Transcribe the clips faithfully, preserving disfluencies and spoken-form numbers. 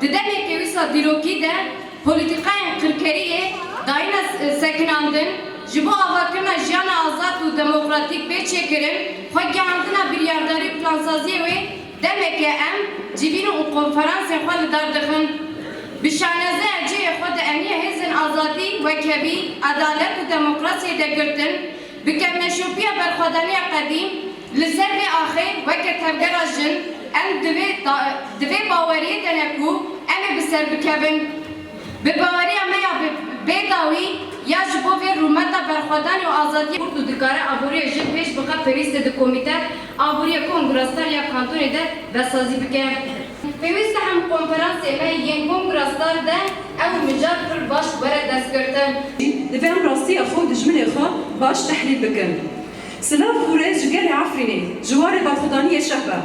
Di demeke wisa dîrokî de polîtîkayên qirkeriyê dayine sekinandin, ji bo avakirina jiyana azad û demokratîk bê çêkirin, xwe gihandina biryardarî û plansaziyê wê demeke em civîn û konferansên xwe li dar dixin. Bi şanezeya cihê xwe di eniyê hêzên azadî, wekhevî, edalet û demokrasiyê de girtin. Bi kevneşopiya berxwedaniya qedîm li ser vê axê weke tevgera jin, em di vê da-, di vê baweriyê de ne ku em ê bi ser bikevin. Bi baweriya me ya bi-, bê dawî ya ji bo vê rûmeta berxwedanê û azadiyê. Kurd û dikare aboriya jin pêş bixe, pêwîst e di komîte aboriya kongrestar ya kantonê de vesazî bike. Pêwîst e em konferansê me yên kongrestar de ew mijar pir baş were destgirtin. Divê em rastiya xwe û dijminê xwe baş tehlîl bikin. Silav û rêz ji gelê Efrînê, ji warê berxwedaniyê şeh be.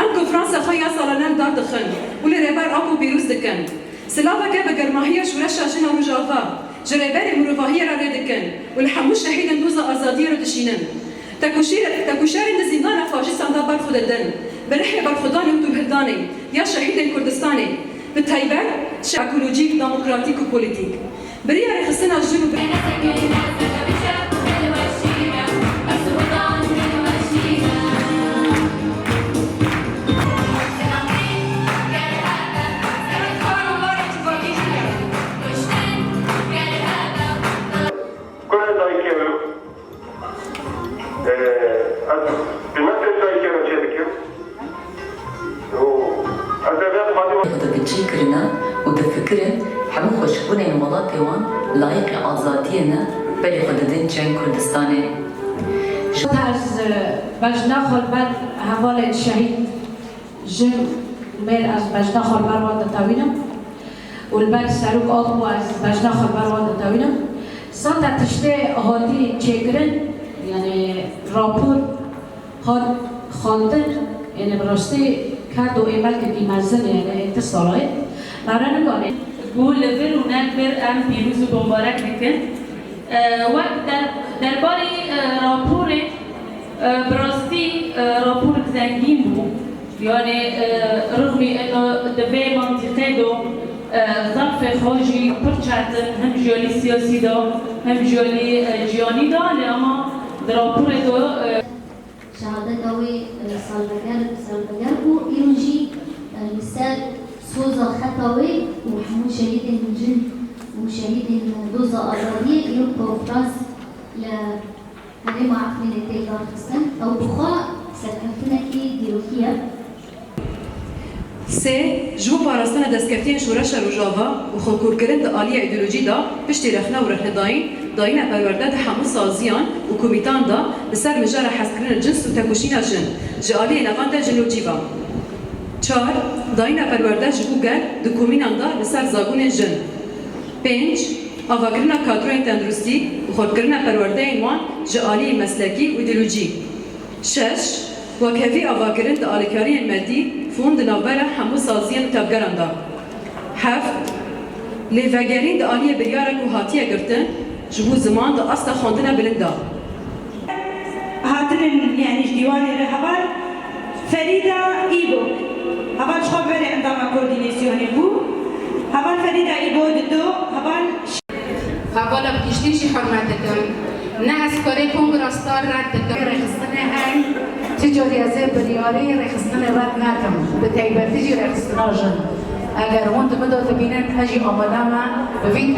Em konferansa xwe ya salane li dar dixin û li Rêber Apo pîroz dikin. Silaveke bi germahiya şoreşa jin a Rojava, ji Rêberê Mirovahiyê re rê dikin û li hemû şehîdên doza azadiyê re dişînin. Tekoşîr-, tekoşerên li zîndana faşîstan de berxwe didin, bi rihê berxwedanê û dûrhildanê ya şehîdên Kurdistanê, bi taybet şe-, ekolojîk, demokratîk û polîtîk. Beriya rêxistina jin û bi- Kurê dayikê min, e, ez qîmetê dayikê min çêdikim û ez ê vê xwedî Xwe dibicî kirine û difikirin hemû xweşikbûnên welatê wan layiqî azadiyê ne, berê xwe didin cihên Kurdistanê. Ji Ez, e, bejna xwe li ber hevalên şehîd jin mêr ez bejna xwe li ber wan ditewînim û li ber Serok Apo ez bejna xwe li ber wan ditewînim. Sata tiştê hatî çêkirin, yanî rapor hat xwendin, yanî bi rastî ket û êmelkekî mezin, yanî ê ti salayê. Nare nikanê. Bû li vir û ne li vir em pîroz û bombarek dikin. E, wek der-, derbarê, e, raporê, e, bi rastî, e, raporek zengîn bû. Yanî, e, rixmî ino di vê mantîqê de, e, zafê xwe jî pir çetin, hem ji alî siyasî de, hem ji alî, e, jiyanî de, lê ama di raporê de, e, Şehadeta wê, e, salveger, salveger bû. Îro jî, e, li ser soza xeta wê û hemû şehîdên jin û şehîdên doza azadiyê îro konferans li herêma Efrînê tê darxistin. Ew bi xwe serkeftinekî dîrokî ye. Sê, ji bo parastina destkeftiyên şoreşa Rojava û xwekûrkirin di aliya îdeolojî de, piştî rexne û rexnedayîn, dayîna perwerde di hemû saziyan û komîtan de li ser mijara hezkirinê cins û tekoşîna jin ji aliyê nevan de ji nû cî ve. Çar, dayîna perwerde ji bo gel di komînan de li ser zabûnên jin. Pênc, avakirina kadroyên tenduristî û xurtkirina perwerdeyên wan ji aliyê meslekî û îdeolojî. Şeş, wekhevî avakirin di alîkariyên medî, fon di navbera hemû saziyên û tevgeran de. Heft, lêvegerîn di aliyê biryara ku hatiye girtin, ji bo ziman di asta xwendina bilind de. Hatinin, yanî ji dîwanê re heval Ferîda Îbo. Heval ji xwe berê endama koordînasyonê bû. Heval Ferîda Îbo di do heval Hevala bi giştî jî hurmet dikim. Ne ez karê kongra Star red dikim. Rêxistinê hey, ti carî ez ê biryarê rêxistinê red nekim. Bi taybetî jî rêxistina jin. Eger hûn di min de dibînin, ez jî amade me bi vî